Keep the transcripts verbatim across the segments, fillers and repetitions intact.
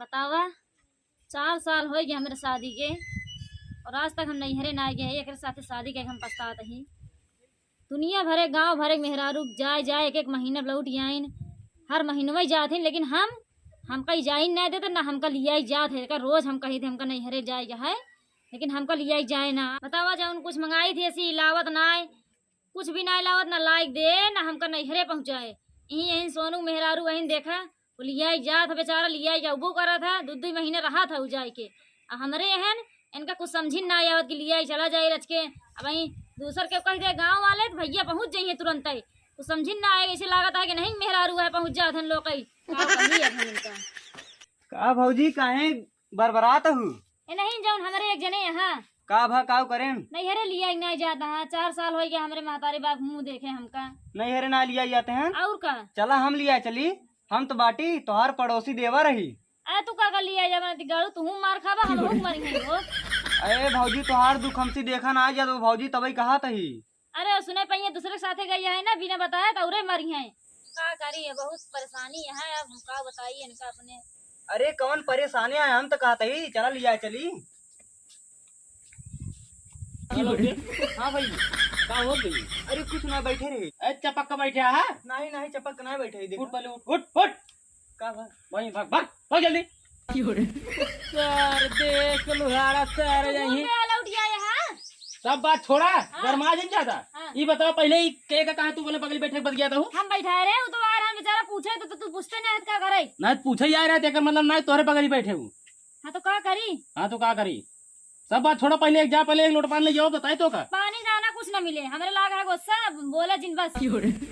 बतावा, चार साल होइ गए हमरे शादी के और आज तक हम नैहरे ना गए। एकरे साथे शादी के हम पछतात ही। दुनिया भरे, गाँव भरे के मेहरारू जाए जाए, एक एक महीना लौट आइन, हर महीनवा ही जात हैं, लेकिन हम, हमका ही जाइन ना देते, ना हमका लियाई जात है। एकर रोज हम कही थे हमका नैहरे जाए के है, लेकिन हमका लियाई जाए ना। बतावा, जौन कुछ मंगाई थी ऐसी लावत ना आए, कुछ भी ना लावत, ना लाइक दे, ना हमका नैहरे पहुँचाए। यहीं, यहीं सोनू मेहरारू वहीं देखा, वो लियाई जात है बेचारा, लियाई जाबो करा था, दो दो महीना रहा था उ जाए के। आ हमरे एहन, इनका कुछ समझिन ना आवत कि लियाई चला जाए रच के। अब वहीं दूसर के कह दे गाँव वाले, तो भैया पहुँच जाइए तुरंत ही। कुछ समझिन ना आए, ऐसे लागत है कि नहीं मेहरारू है, पहुँच जात हन लोग कहीं। का कही अब हम इनका? का भौजी, काहे बरबरात हू? ए नहीं, जौन हमरे एक जने यहाँ। का भा, काव करेन? नैहरे लियाई ना जात, हाँ, चार साल होइ गया हमरे महतारी बाप मुँह देखे हमका। नैहरे ना लियाई जात हैं? और का? चला हम लियाई चली, हम तो बाटी तोहार पड़ोसी देवर ही। अरे तू का कर लियाई जाबा, ती गाड़ू तू मार खाबा, हम हूँ मरी हैं हो। अरे भौजी, तोहार दुख हमसे देखा ना जात, भौजी तबई कहा तही। अरे सुने पहिए दूसरे के साथे गई है ना, बिना बताए तो उरे मरी हैं। का करी है, बहुत परेशानी है, अब हम का बताई इनका अपने। अरे कौन परेशानी है, हम तो कहत ही चला लिया चली। हेलो जी। हाँ भाई, का हो गई? अरे कुछ ना, बैठे रहे। ए चपक के बैठे है? नहीं नहीं, चपक के ना बैठे ही, देखा। उठ पहले, उठ उठ उठ। का बा? वहीं भाग भाग भाग जल्दी। सार देश के लुहारा सारे यहीं। घूम के लौट गया यहाँ। सब बात छोड़ा, हाँ। गरमा जिन ज्यादा। हाँ। ई बताओ पहले, ई के का कहा तू बोले बगली बैठे के बतियात हूँ? हम बैठाए रहे, वो तो आ रहा बेचारा पूछे तो, तो तू पूछते नहीं है, का करे? ना पूछे ही आ रहा, तेकर मतलब ना तोहरे बगली बैठे हूँ। हाँ तो का करी? हाँ तो का करी? सब बात छोड़ा, पहले एक जा, पहले एक लोटा पानी ले जाओ, बताए तो का? पानी दाना कुछ ना मिले, हमरे लाग है गुस्सा, बोला जिन बस।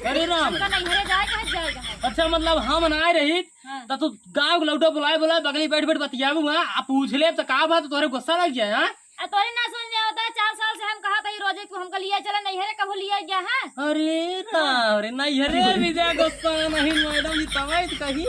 अरे राम। हमका नैहरे जाए के है, जाए के है। अच्छा, मतलब हम ना आए रही, हाँ। तो तू गाँव के लौटा बुलाए, बुलाए, बगली बैठ, बैठ बतियाबू, हाँ? आ पूछ ले तो का बात, तोहरे गुस्सा लग जाए, हाँ? आ तोरे ना समझ में आवता है, चार साल से हम कहा था, ये रोजे तू हमका लिया चला नैहरे, कबो लिया गया है? अरे राम रे, नैहरे भी जा गुस्सा नहीं, मैडम जी, तबई तो कही,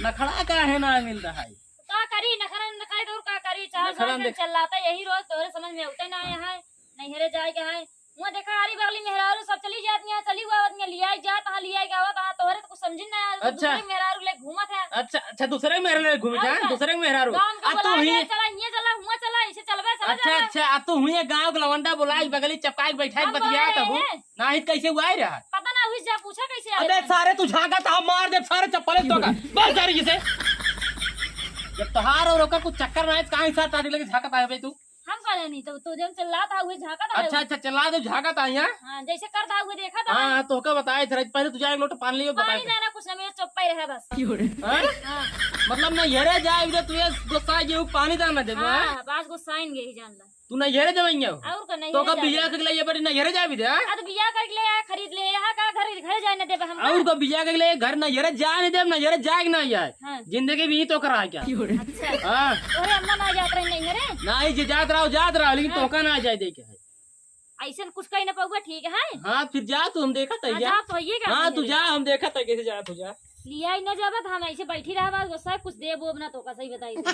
नखड़ा काहे ना मिल रहा है? का करी, नखरा न खाए तो और का करी, चार नखरा साल से देख- चल रहा था यही रोज, तोहरे समझ में उते ना आया है, नैहरे जाए के है। मुँह देखा, आरी बगली मेहरारू सब चली जाती हैं, चली हुआ आवत हैं, लियाई जात हाँ, लियाई के आवत हाँ, तोहरे तो कुछ समझ ना आया, तो अच्छा। दूसरे मेहरारू ले घूमत है। अच्छा, अच्छा, दूसरे मेहरारू ले घूमे और क्या? का? दूसरे मेहरारू। गाँव के आ, तू बोला हुई के चला, हियाँ चला, हुआँ चला, ऐसे चलबे, चला अच्छा, चला। अच्छा, आ, तू हुई गाँव के लवंडा बोला के बगली चपकाए के बैठा के हम बतिया बोला तब रहे हैं। ना, कैसे हुआ रहा? पता ना, हुई जा पूछा कैसे अबे आया? सारे तू झांका था, मार दे सारे चप्पल तो का। बस सारे इसे। जब तोहार और ओकर कुछ चक्कर ना है, तो काहे साथ टाटी लगे झांका था बे तू? हम का जानी, तो, तो जब चिल्लात हा, उहे झांकत हा। अच्छा, अच्छा, चिल्लात हा, झांकत हा यहाँ? हाँ, जैसे करत हा, उहे देखत हा। हाँ, तो का बताए थे, पहले तू जाए एक लोटा पानी लियो, बताए पानी थे। दाना कुछ ना मिले, चुप्पा ही रहे बस। हाँ? हाँ। मतलब नैहरे जाए, इधर तू ये गुस्सा ये पानी दाना दे, हाँ? हाँ, बस गुस्सा आएंगे ही जान ला। तू नैहरे जावेंगे हो? और का नैहरे तो का जावे। बियाह करके लिए बड़ी नैहरे जाए भी दे, हाँ? आ, तो बियाह करके ले आया, खरीद ले, यहाँ का घर, घर जाए न देबे हमका। और का बियाह करके लिए घर नैहरे जाए नहीं देब, नैहरे जाए के ना जाए। हाँ। जिंदगी भी तो करा है क्या? अच्छा। हाँ। तोहरे अम्मा ना जात रही नैहरे? नहीं, जे जात रहो, जात रहो, लेकिन हाँ। तोका ना जाए दे के है। ऐसन कुछ कही ना पउबा, ठीक है? हाँ, फिर जा तू, हम देखत है हाँ, जा। जा तो ये का हाँ, नहीं तू है? जा, हम देखत है कैसे जा तू जा। लिया ही ना जाबे तो हम ऐसे बैठी रहबा, गुस्सा कुछ देब ओब ना तोका, सही बताई तो।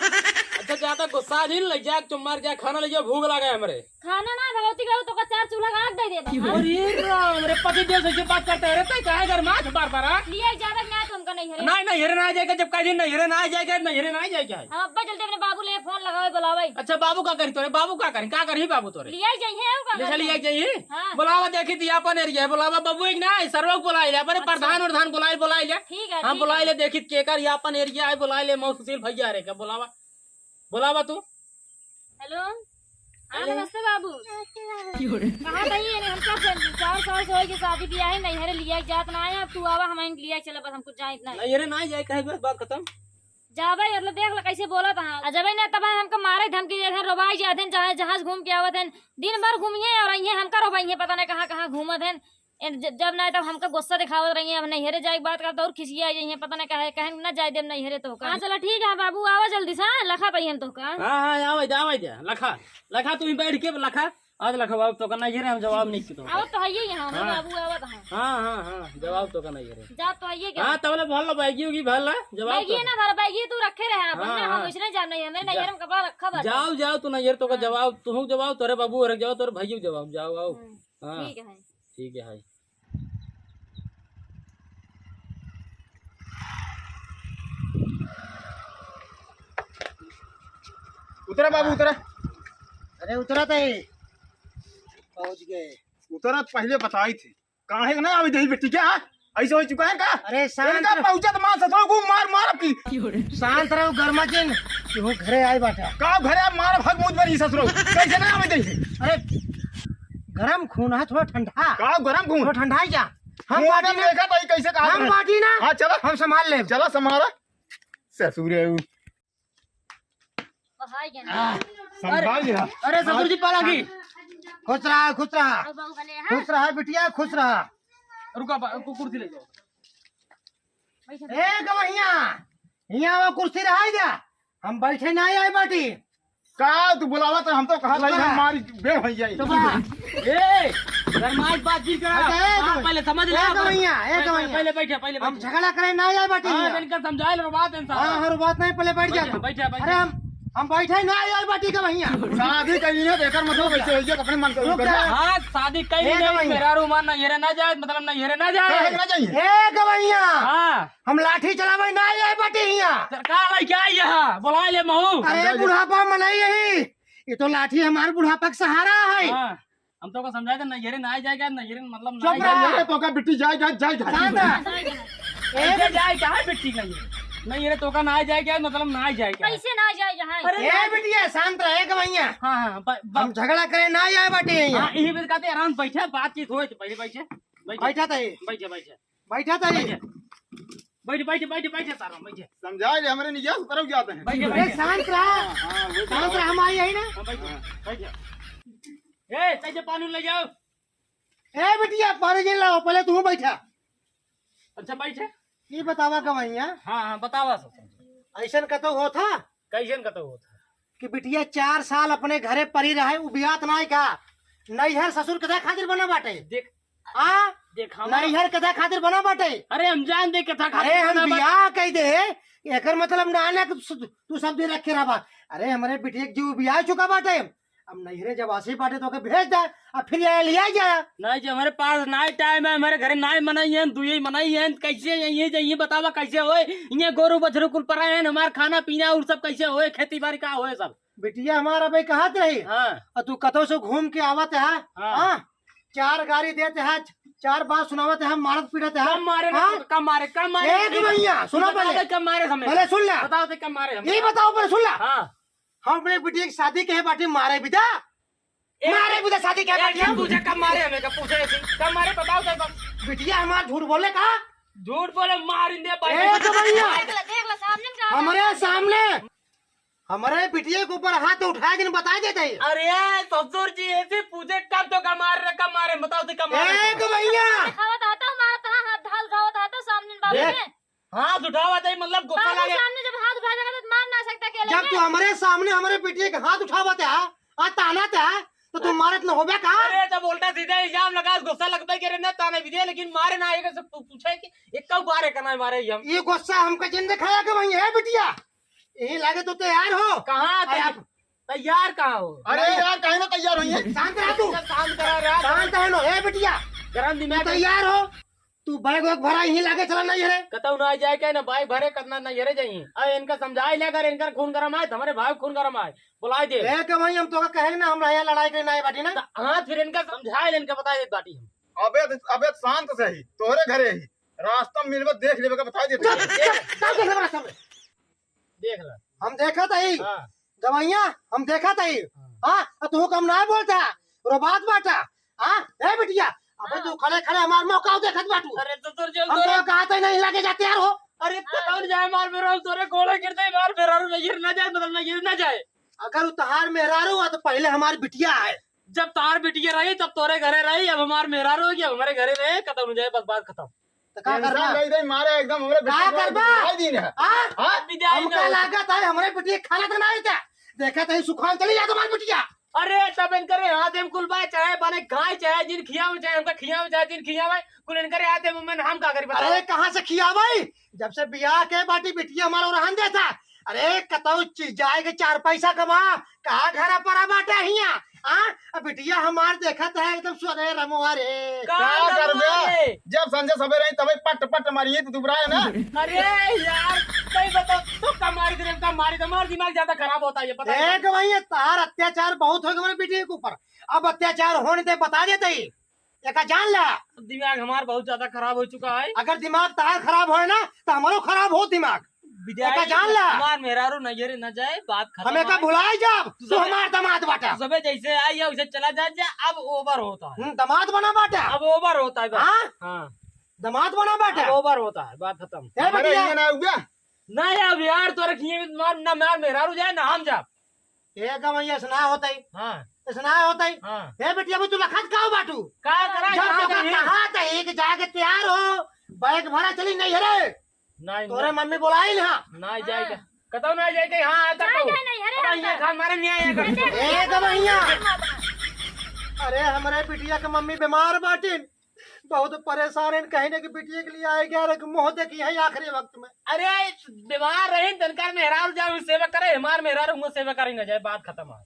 अच्छा, ज्यादा गुस्सा नहीं, ले जा, चुम्मा जा, खाना ले जा, भूख लगा है हमरे। खाना ना भगवती करो तो का चार चूल्हा का आग दे देबा। अरे राम रे, पति देव से बात करता है रे, तै काहे घर माथ बार बार, हाँ? लिया ही जाबे ना तुमका नैहरे। नहीं, नैहरे ना जाएगा, जब कह दी नैहरे ना जाएगा, नैहरे ना जाएगा। हम अब्बा जल्दी अपने बाबू ले फोन लगावे, बुलावे। अच्छा, बाबू का करी तोरे, बाबू का करी, का करी बाबू तोरे? लिया ही जाइए, और का ले करी? चलिए जाइए। हाँ। बुलावा देखी थी अपन एरिया है, बुलावा बाबू एक ना है, सरवा को बुला ले, अपने अच्छा। प्रधान उरधान बुला ले, बुला ले। ठीक है, हम ठीक बुला है। ले, देखी केकर ये अपन एरिया है, बुला ले, मौत सुशील भैया रे, का बुलावा, बुलावा तू। हेलो, हाँ, हेलो। नमस्ते बाबू। नमस्ते बाबू। कहाँ गई है? हमका से चार साल से होई के शादी बियाह है, नैहरे लिया जात ना है, अब तू आवा, हम आइन लिया चला, बस हमको जाए इतना ही। नैहरे ना जाए, कहे बस बात खत्म। जाबे, मतलब देख ला कैसे बोलत हैं। आ जबे ना तब हमका मारे धमकी देत हैं, रोबाई जात हैं, जहाँ जहाज घूम के आवत हैं, दिन भर घूमिए और अइहे हमका रोबाइए, पता नहीं कहाँ कहाँ घूमत हैं। ए, ज-, जब ना तब हमका गुस्सा दिखावत रही है, अब नैहरे जाए के बात करत और खिसिया जाइए, पता नहीं कहे, कहें ना जाए देब नैहरे तो का। हाँ, चला ठीक है बाबू, आवा जल्दी से, हाँ, लखा तई हम तो का। हाँ, हाँ, आवे जा, आवे जा, लखा, लखा तू ही बैठ के लखा, आज लखा बाबू तो का नैहरे हम जवाब नहीं कितो। आवत तो है ही यहाँ, हाँ। बाबू आवत है। हाँ, हाँ, हाँ, जवाब तो का नैहरे। जा तो आइए क्या? हाँ, तबले भर लो, बैगी उगी भर ला, जवाब बैगी तो ना भर, बैगी तू रखे रहे अपन हाँ, ना, हम हाँ। इसने जान नहीं है, मेरे जा। नैहरे में कपड़ा रखा बा। जाओ, जाओ, तू नैहर तो का हाँ। जवाब, तू जवाब, तोरे बाबू और जवाब, तोरे भैया जवाब, जाओ, आओ। हम्म। हाँ। ठीक है। ठीक है, हाय। उतरा बाबू, उतरा। अरे उतरा तई। पहुँच गए। उतरा तो पहिले बताई थे। काहे के ना आवे देही बेटी के, हाँ? ऐसे हो चुका है का? अरे शांत इनका रहो। पहुँचा तो मार ससुरो को मार, मार अपनी। शांत रहो, गरमा जिन। कि वो घरे आए बाटा। का घरे आए, मार भाग मुझ बनी ससुरो। कैसे ना आवे देही? अरे गरम खून है, थोड़ा ठंडा। का गरम खून? थोड़ा ठंडा ही जा। हम मुँह पार्टी में ना, देखा तो कैसे कहा हम तुमने? पार्टी ना। हाँ, चला। हम संभाल ले। चला संभाला। ससुर है वो। बहाई गया ना। आ, संभाल लिया। अरे ससुर जी पालागी। खुश रहा, खुश रहा। अब बहू भले, हाँ? खुश रहा बिटिया, खुश रहा। रुका बा-, कु-, कुर्सी ले जाओ। बैठो। ए गवैया, हियाँ वो कुर्सी रहा जा। हम बैठे ना आए बाटी। का तू बुलावा तो हम तो कहा भाई हम मारी बे हो जाई। तो बा। ए, गरमाइश बात जी का। अच्छा, ए आप गवैया। पहले समझ ले ए आप। गवैया, ए पहले, गवैया। पहले बैठे, पहले हम बैठे। झगड़ा करे ना आए बाटी हाँ, हियाँ। इनका समझाए लो बात है हाँ, साहब। हर बात नहीं पहले बैठ बैठे, जाता। बैठे, बैठे। अरे हम, हम बैठे ना आए बाटी गवैया। शादी कहीं है तो एकर मतलब कैसे हो गया अपने मन से रुक कर जा। हाँ, शादी कहीं ए नहीं, गवैया। मेरा रूमान ना ये ना जाए, मतलब ना ये ना जाए। कहे ना जाइए। ए गवैया। हाँ। हम लाठी चलावे ना आए बाटी हियाँ। सरकार आई क्या यहाँ? बुला ले महू। अरे बुढ़ापा में नहीं यही। ये तो लाठी हमारे बुढ़ापा का सहारा है। हाँ, हम तो को समझाए थे, नैहरे ना आए जाए क्या? नैहरे मतलब ना चुप आए रहा। जाए। नैहरे तो का बिट्टी जाए, जाए, जाए, जाए। शांत रहा। कैसे जाए, कहाँ बिट्टी का ये? नैहरे तो का ना आए जाए क्या? मतलब ना आए जाए क्या? कैसे ना जाए, जहाँ है? अरे ए बिटिया, शांत रहे गवैया। हाँ, हाँ, ब-, ब-, हम झगड़ा करे ना आए बाटी हियाँ। हाँ, यही बात कहते, आराम से बैठे, बातचीत होए तो पहले बैठे, बैठे। बैठा था ये। बैठे, बैठे। बैठा था ये। बैठे। बैठ, बैठ, बैठ, बैठ, सारा, बैठ। समझा ले, हमरे निजात उतरव जाते हैं। बैठ, ए, बैठ। शांत रहा। हाँ, हाँ, वो शांत रहा, हम आई है ना। हाँ, बैठ, बैठ। ए, तैसे पानी ले जाओ। ए, बिटिया, पानी जी लाओ, पहले तू बैठा। अच्छा, बैठे। ये बतावा गवैया। हाँ, हाँ, बतावा सब। ऐसन कतौ होत है? कैसन कतौ होत है? कि बिटिया चार साल अपने घरे परी रहे, उबियात नाय का? नैहर ससुर कदा खातिर बना बाटे? देख, हाँ? देख, हमारा नैहर कदा खातिर बना बाटे? अरे, हम जान दे कथा अरे, खातिर हम बना बाटे। बियाह कह दे, एकर मतलब ना ना कि तू, तू सब दिन रखे रहबा। अरे, हमरे बिटिया के जीव बियाह चुका बाटे। अब नैहरे जब आसी बाटे तो ओके भेज दे, अब फिर ये लिया जाए। नहीं जी, हमारे पास ना टाइम है, हमारे घरे ना मनई है, दुई मनई है, कैसे ये, ये, ये बतावा कैसे होए? ये गोरू बछरू कुल परा है, हमार खाना पीना और सब कैसे होए, खेती बाड़ी का होए सब? बिटिया हमारा भाई कहत रही। हाँ। और तू कतौ से घूम के आवत है, हाँ। हाँ? चार गारी देत है, चार बात सुनावत है, मारत पीटत है। कम मारे ना, हाँ? कम मारे, कम मारे। ए गवैया, सुना बताओ पहले। तो कम मारे हमें। पहले सुन ला। बताओ तो कम मारे हमें। यही बताओ पहले सुन ला। हाँ। हम अपने बिटिया की शादी के बाटे मारे बिदा। ए, मारे बिदा शादी के ए, बाटे। कब पूछे, कम मारे हमें, कब पूछे ऐसे? कम मारे, बताओ तो कम। बिटिया हमार झूठ बोले का? झूठ बोले, मार इंदे भाई। ए गवैया। देख ला, देख ला, सामने का हमरे सामने। हमरे बिटिया के ऊपर हाथ उठाए के बता देते हैं। अरे ससुर जी, ऐसे पूछे कब तो का मार रे, कब मारे, बताओ तो कब मारे। ए गवैया। दिखावत आता हूँ, मारत हाँ, हाथ ढाल उठावत आता हूँ सामने बाबू देख। में। हाथ उठावत है, मतलब गुस्सा बाबू लागे। सामने जब हाथ उठा जाएगा तो मार ना सकता अकेले जब में। तू हमरे सामने हमरे बिटिया के हाथ उठावत है, आ तानत है, तो तू मारत न होबे का? अरे जब उल्टा सीधा इल्जाम लगा, गुस्सा लगबे करे ना, ताने भी दे, लेकिन मारे ना आएगा, सब पू-, पूछे कि एक कऊ बार है करना है मारे ही हम। ये गुस्सा हमका जिन दिखाया कि वही है बिटिया। यही लागे तो तैयार हो। कहाँ अरे तै-, आप तैयार कहाँ हो? अरे यार, काहे ना तैयार होइए? शांत रह तू। शांत करा रहा। शांत है नो, ए बिटिया। गरम तू दिमाग है। तैयार हो? तू बैग वैग भरा यहीं लागे चला नहीं है रे। कतौ ना जाए के ना बैग भरे, कतना ना ये रे जाइए। अरे इनका समझाए ले, अगर इनका खून गरम आए, तो हमारे भाई खून गरम आए, बुलाए दे। ए के वहीं हम तो कहे ना, हम यहाँ लड़ाई करे ना आए बाटी ना। तो हाँ, फिर इनका समझाए ले, इनका बताए दे बाटी हम। अबे, अबे शांत से ही, तोहरे घरे ही। रास्ता में मिलबे, देख लेबे का बताई देते। चल, चल, चल, देख ले बड़ा सामने। देख ले। हम देखा था ही। हाँ। गवैया, हम देखा था ही। हाँ। हाँ, अब तू कम ना बोलता। रो बात बाटा। हाँ, ए बिटिया, अबे हाँ। तू खड़े खड़े हमार मौका देखत बाटू। अरे तो तोर जो हम तोरे तो कहा था नहीं लगे जाते यार हो। अरे तो कौन जाए मार मेरा, तोरे गोड़े गिरते मार मेरा, नहीं गिर ना जाए, मतलब नहीं गिर ना जाए। अगर उ तहार मेहरारू हुआ तो पहले हमार बिटिया है। जब तहार बिटिया रही तब तोरे घरे रही, अब हमार मेहरारू हो गया, हमारे घरे रहे, खत्म हो जाए, बस बात खत्म। तो का tension करबा? दे दे, मारे एकदम हमरे का बिटिया को करबा? बिदाई दिन है। हाँ? हाँ? बिदाई हमका ना हो। लागत है, हमरे बिटिया खाना तो ना होता। देखा तो ही सुखान चली जात हमार बिटिया। अरे, तब इनकरे हाथ में कुल बाय, चाहे बने खाए, चाहे जिन खियावे, चाहे हमका खियावे, चाहे जिन खियावे, कुल इनकरे हाथ में, हम का करी बताओ? अरे, कहाँ से खियावे? जब से बियाह के बाटी बिटिया हमारा रहन देता। अरे, कतौ चीज जाए के चार पैसा कमा, कहाँ घरा परा बाटे हियाँ? हाँ? अब बिटिया हमार देखत है एकदम सोरे रमवा रे। का का रमवा करबे? रे? जब संझा सबेरे आई तबे पट पट मारिए तो दुबराए ना। अरे यार, सही बताओ, तो कमारी दिन का मारी तो हमार दिमाग ज्यादा खराब होता है, ये पता है। देख भैया, तार अत्याचार बहुत हो गए हमारे बेटी के ऊपर। अब अत्याचार होने दे, बता देते ही। एका जान ला। दिमाग हमार बहुत ज्यादा खराब हो चुका है। अगर दिमाग तार खराब होए ना, तो हमारो खराब हो दिमाग। विजय, एका जान ला। हमार मेहरारू नैहरे न जाए, बात खत्म हम एका है। भुलाए जाब, तू तू सबे, हमार दामाद बाटा। तू सबे जैसे आई है, वैसे चला जा, जा, अब over होता है। हम्म, दामाद बना बाटा। अब over होता है बस। हाँ? हाँ। दामाद बना बाटा। अब over होता है, बात खत्म। ए हमारे बिटिया। ये ना हुआ। ना यार, यार, तोरे किए में मार, ना मार मेहरारू जाए, ना हम जाब। ए गवैया, ऐसा ना होता ही। हाँ। ऐसा ना होता ही। हाँ। ए बिटिया, अभी तू लखत का बाटू? का करा, जब कहाँ तो कहीं? कहा था एक जाके तैयार हो, बैग भरा चली नैहरे। नहीं, तोरे नहीं। मम्मी बोलाई ना। नहीं जाए के। कतौ नहीं जाए के, हाँ, आता जाए कहू। के नहीं, अरे अब यहाँ अंदर। खान मारे नहीं आया कर। ए गवैया। अरे, हमरे बिटिया के मम्मी बीमार बाटिन। बहुत परेशान हैं, कहीं ना कि बिटिया के लिए आए गया रे, मुँह देखी है आखिरी वक्त में। अरे, बीमार रही, तनकार मेहरारू जाओ, सेवा करे, हमार मेहरारू मुँह सेवा करे ना जाए, बात खत्म है।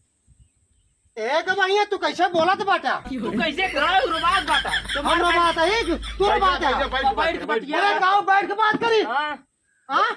ए गवैया, तू कैसे बोलत बाटा? तू कैसे खाए, रुबात बाटा। तो हम मार रुबात है, तू बैठ, रुबात है। बैठ, बैठ, बैठ, बैठ, बैठ, बैठ। अरे, गाँव बैठ के बात करी। हाँ। हाँ?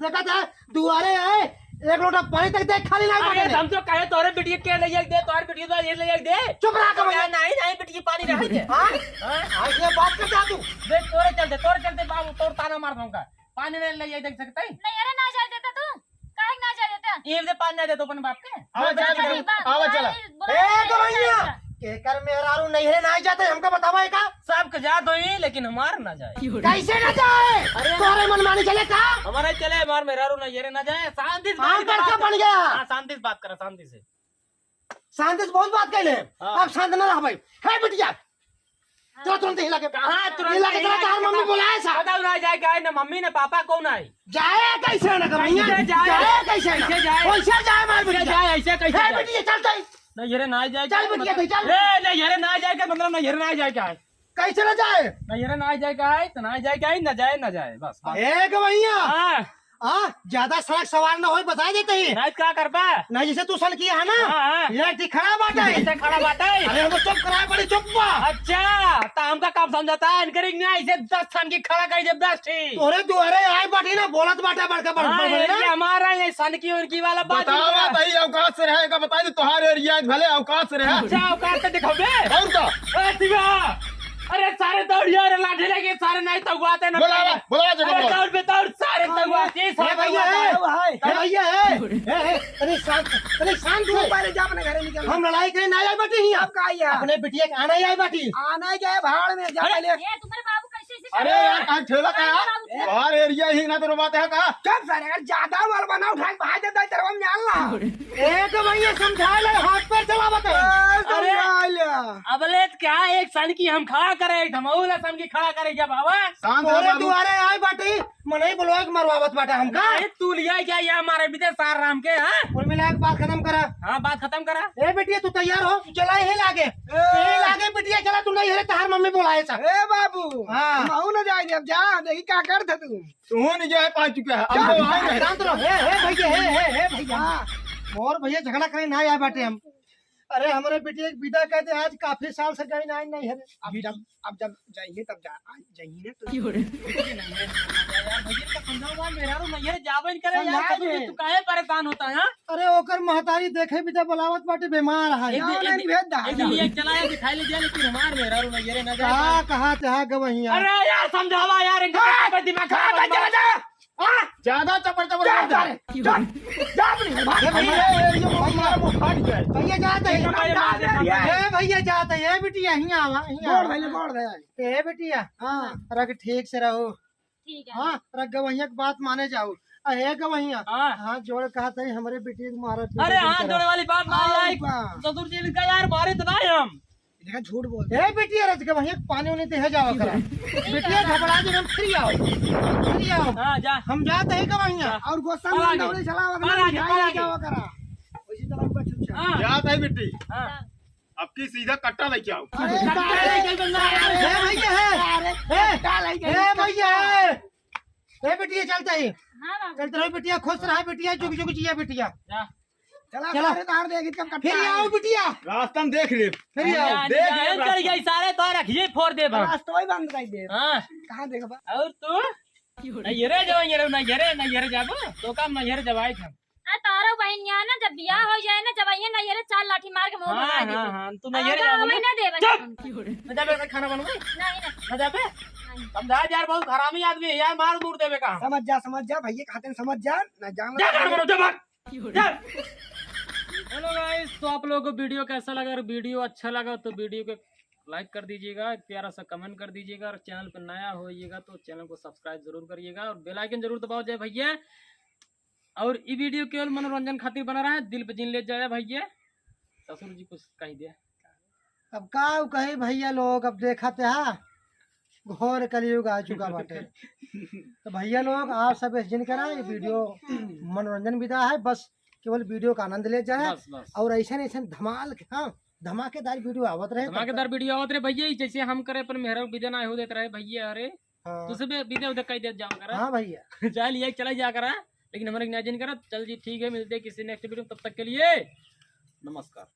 देखा था, दुआरे आए, एक लोटा पानी तक देख खाली नहीं अरे, पड़े। हम तो कहे तोरे बिटिया के ले जाए दे, तोरे बिटिया तो ये ले जाए दे। चुप रहा, कमैया। नहीं, नहीं, बिटिया पानी रहे दे। हाँ? हाँ? आज ये बात करता तू। देख, तोरे चलते, तोरे चलते बाबू, तोर ताना मार दूंगा। पानी नहीं ले जाए, देख सकते हैं? नहीं, अरे, ना जाए देता तू। काहे ना जाए देता? ये दे पानी ना दे तो अपन बाप के। आवा, चला, चला, आवा, चला। ए, गवैया, केकर मेहरारू नैहरे ना जाते, हमका बतावा एका? सबके जात होई, लेकिन हमार ना जाए। कैसे ना जाए? अरे तोरे मनमानी चले का? हमारा चले, हमार मेहरारू नैहरे ना जाए, शांति से हाँ, बात बड़का कर। बन गया। हाँ, शांति से बात करा, शांति से। शांति से बहुत बात कहले। हाँ। अब शांत ना रह भाई। हे बिटिया, चलो तुरंत हिला के। कहाँ तुरंत हिला के हिला चला, के तार मम्मी चला? बुलाए सा। बताओ ना, जाए का है, ना मम्मी ना पापा, कौन है? जाए कैसे ना कमैया? कैसे जाए? जाए कैसे ना? कैसे जाए? कैसे जाए मार कैसे बिटिया? जाए? ऐसे कैसे हे जाए? बिटिया, चल तई। नैहरे ना जाए चल का बिटिया, मतलब? तई चल। ए, नैहरे ना जाए का मतलब, नैहरे ना जाए का है? कैसे ना जाए? नैहरे ना जाए का है, तो ना जाए का है, ना जाए, ना जाए, बस, बस। ए गवैया। हाँ। हाँ, ज्यादा सड़क सवार ना होई, बता देते ही। नहीं, का करबा? नहीं, जैसे तू सन किया है ना, हाँ, हाँ। ये ठीक खड़ा बात है। ऐसे खड़ा बात है। अरे, हमको चुप कराए पड़ी, चुप बा। अच्छा, तो हमका कब समझाता है? इनके रिंग में ऐसे दस सन की खड़ा कर जब दस थी। तोरे दुआरे आए बाटी ना, बोलत बाटा बड़का बड़-, हाँ, बड़-, बड़-, ये ना। हमारा ये सन की उनकी वाला बात बताओ, नहीं है। बताइए, औकात से रहेगा, बताइए, तोहार area है, भले औकात से रहे। अच्छा, औकात से दिखाओ बे। और का? ए, शिवा, अरे सारे दौड़िया रे, लाठी लेके सारे नहीं तगवाते ना बोला, पहले। बोला, जगह अरे बोला। दौड़ बे दौड़, सारे हाँ, तगवाते, ये सारे भैया तगवाते। है, है। ये भैया है। ए, ए, अरे शांत, अरे शांत तू हो। पहले जा अपने घरे निकल। हम लड़ाई करे ना आए बाटी हियाँ। अब का आइया? अपने बिटिया के आना ही आए बाटी। आना ही क्या है भाड़ में, जा अरे पहले। ये तुम्हारे बाबू कैसे ऐसे अरे यार, कहाँ ठेला का अरे यार? बाबू, तोहार area ही ना तो रोबाते है का? चुप सारे, अगर ज्यादा वाल बना उठा के भाग जाता है, तेरे को हम जान ला। ए तो भैया समझा ले, हाथ पैर चलावत है। ए, अरे, समझा ले। अबले त क्या एक सन की हम खड़ा करे, एक धमौला सन की खड़ा करे जब आवा। शांत रहो तोरे बाबू। दुआरे आए बाटी, मनई बोलवा के मरवावत बाटा हमका। नहीं, तू लिया क्या ये हमारे बीते सार राम के, हाँ? कुल मिला के बात खत्म करा। हाँ, बात खत्म करा। ए बेटिया, तू तैयार हो, तू चला यही लागे। ए। यही लागे बेटिया, चला, तू नहीं है, तहार मम्मी बोलाए सा। ए बाबू, हाँ। हम आऊ ना जाए, अब जा, देखी का कर था तू। तू नहीं जाए पा चुका है, अब जा, तो आए रहे। शांत रहो, हे, हे भैया, हे, हे, हे भैया। हाँ। और भैया झगड़ा करे ना आए बाटे हम। अरे हमरे बिटिया के विदा कर दे, आज काफी साल से गई ना, नहीं है रे। अब जब, अब जब जाइए तब जा, आज जाइए ना तो। क्यों रे? यार भैया का समझाओ यार, मेहरारू नैहर जाबे न करे यार, समझा कभी दे। तू काहे परेशान होता है, हाँ? अरे ओकर महतारी देखे विदा बुलावत बाटे, बीमार है। एक दिन, एक दिन, भेज दा, एक दिन जा। ये चला यार, दिखाई ले जाए, लेकिन हमार मेहरारू नैहर ना जाए। कहा, कहा, चाहा गवहिया। अरे यार समझावा यार, इनका हाँ, दिमाग खराब है। चला जा। हाँ? ज्यादा चपर चपर जा मत जा। सारे, जा, जा अपने घर भाग। ए भैया, हमारे area में मारा वो फाट जाए। भैया जात है। देखो, भैया, मार दे, मार दे। ए भैया जात है, ए बिटिया, हियाँ आवा, हियाँ गोड़ आवा। धइले, गोड़ धइले। ए बिटिया, हाँ। रख ठीक से रहो। ठीक है। हाँ, रख गवैया की बात माने जाओ। अरे गवैया, हाँ। हाथ जोड़ कहा था, हमरे बिटिया के मारा पीटा अरे मत हाँ, करा। जोड़े वाली बात मान हाँ, लाई। बा। ससुर जी इनका यार मारे तो ना हम। देखा, झूठ बोल। ए, बिटिया, रच के वहीं पानी उनी ते है जावा करा। बिटिया, घबरा जे, हम फिर आओ, फिर आओ। हाँ, जा। हम जात है का वहीं? जा। और गोस्सा और में आगे। दौड़े चला, और वरना आगे, जाए और आगे। जावा करा। वैसे तो हमका चुपचाप। हाँ। जात है बिट्टी। हाँ। अब की सीधा कट्टा लेके आओ। अरे, कट्टा सारे, लेके आओ, ना, यार। ए, भैया, है। अरे, ए, कट्टा लेके ए, आओ। भैया, है। ए, बिटिया, चलते ही। हाँ, बाबू। चलते रहो, बिटिया, खुश रहा, बिटिया, जुग जुग जिया, बिटिया। जा। चला, चला। सारे तार दे, एकदम कट्टा फिर है। आओ, बिटिया। रास्ता में देख ले। फिर आओ। जा, देख जा, ले चल रास्ता। गई, सारे तो रखिए, फोड़ दे बा। रास्ता वही बंद कर दे। हाँ। कहाँ देखबा? और तू? नैहरे जवाई रे, नैहरे, नैहरे जाबो, तो काम नैहरे जवाई था। आ, तारो बहिनिया ना, जब बियाह हो जाए ना, जब आइए नैहरे, चार लाठी मार के मुंह हाँ, भगा हाँ, देबे। हाँ, तू नैहरे आगा जाबो हमें ना। ना देबे चुप! ना। ना जाबे, खाना बनबे? नहीं, नहीं। ना जाबे? नहीं। समझा यार, बहुत हरामी आदमी है यार, मार मूर देबे का। समझ जा, समझ जा, भैया खाते हैं, समझ जा, ना जाओ। जा, खाना बनाओ, जा, भाग। जा। Hello guys, तो आप लोगों को वीडियो कैसा लगा? अगर वीडियो अच्छा लगा तो वीडियो को लाइक कर दीजिएगा, एक प्यारा सा कमेंट कर दीजिएगा, और चैनल पर नया होइएगा तो चैनल को सब्सक्राइब जरूर करिएगा और बेल आइकन जरूर दबाओ जाए भैया। और ई वीडियो केवल मनोरंजन खातिर बना रहा है, दिल पे जिन ले जाए भैया। ससुर जी कुछ कह दिया। अब का कही भैया लोग, अब देखा ते हा, घोर कलयुग आ चुका बाटे। तो भैया लोग, आप सब ऐसे जिन करा, ये वीडियो मनोरंजन विधा है, बस केवल वीडियो का आनंद ले जाए। बस, बस। और ऐसे न ऐसे धमाल, हाँ, धमाकेदार वीडियो आवत रहे, तब धमाकेदार तक वीडियो आवत रहे भैया, जैसे हम करे अपन मेहरा विदा ना हो देत रहे भैया। अरे हाँ। तुझसे भी विदा उदा कह देत जाओ करा। हाँ भैया। जा लिया, चला जा करा, लेकिन हमारे ना जिन करा। चल जी, ठीक है, मिलते हैं किसी नेक्स्ट वीडियो में, तब तक के लिए नमस्कार।